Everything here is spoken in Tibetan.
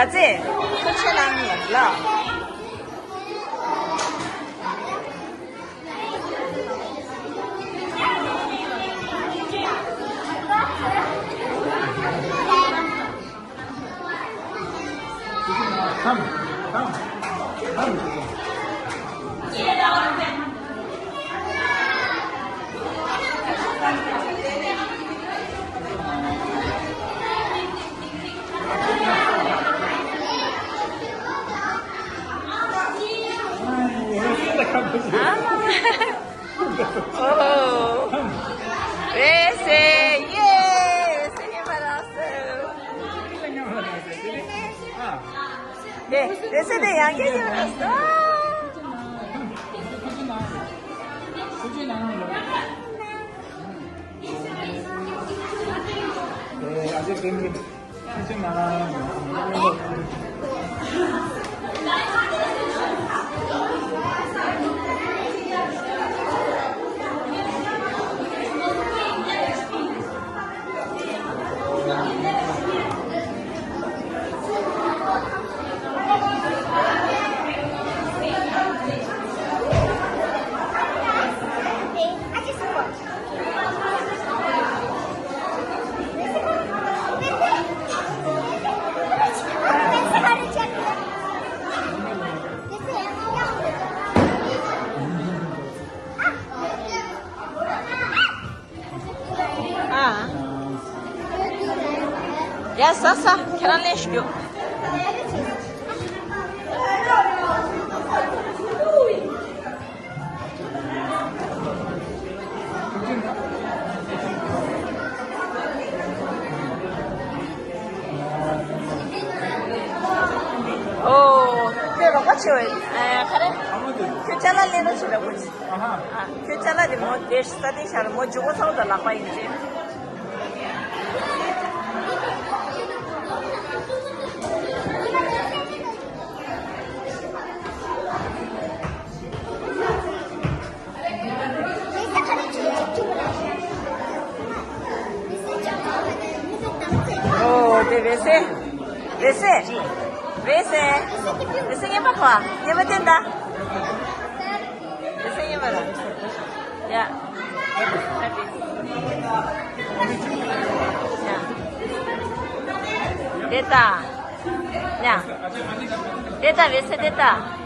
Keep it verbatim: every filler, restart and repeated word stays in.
ཨ་ཙི། ཁོ་ཆེ་ལང་ཡིན་ལ། Come, come, come. Oh. Wese, yeah. Wese, yeah, para hacer. 네, 네, 네, ཡང་བསྐྱར་ཡོད་རེད། ཨ། ཨ་ཅེ་ཀེམ་རི། ཨ། ཡ་ཟ་ཟ། ཁྱེད་རང་ལེན་ཞུ། ཨོ། ཁྱོད་རོགས་པ་བྱེད་འོས། ཨ། ག་རེ། ཁྱོད་ཅ་ལག་ལེན་རོགས་བྱེད་ལ་དགོས། ཨ། ཁྱོད་ཅ་ལག་དེ་མོ་དེ་ས་དེ་ཤར་མོ་འཇུག་གོ་ཚ་བོ་དང་ལག་པ་ཡིན་ཅེ། ཨོ། དེ་བེ་སེ། བེ་སེ། བེ་སེ། བེ་སེ་ཉན་པ་གོ། ཉན་པ་བསྟན་ད། བེ་སེ་ཉན་པ་ལ། ཡ། ཡ། དེ་ད། ཡ། དེ་ད་བེ་སེ་དེ་ད།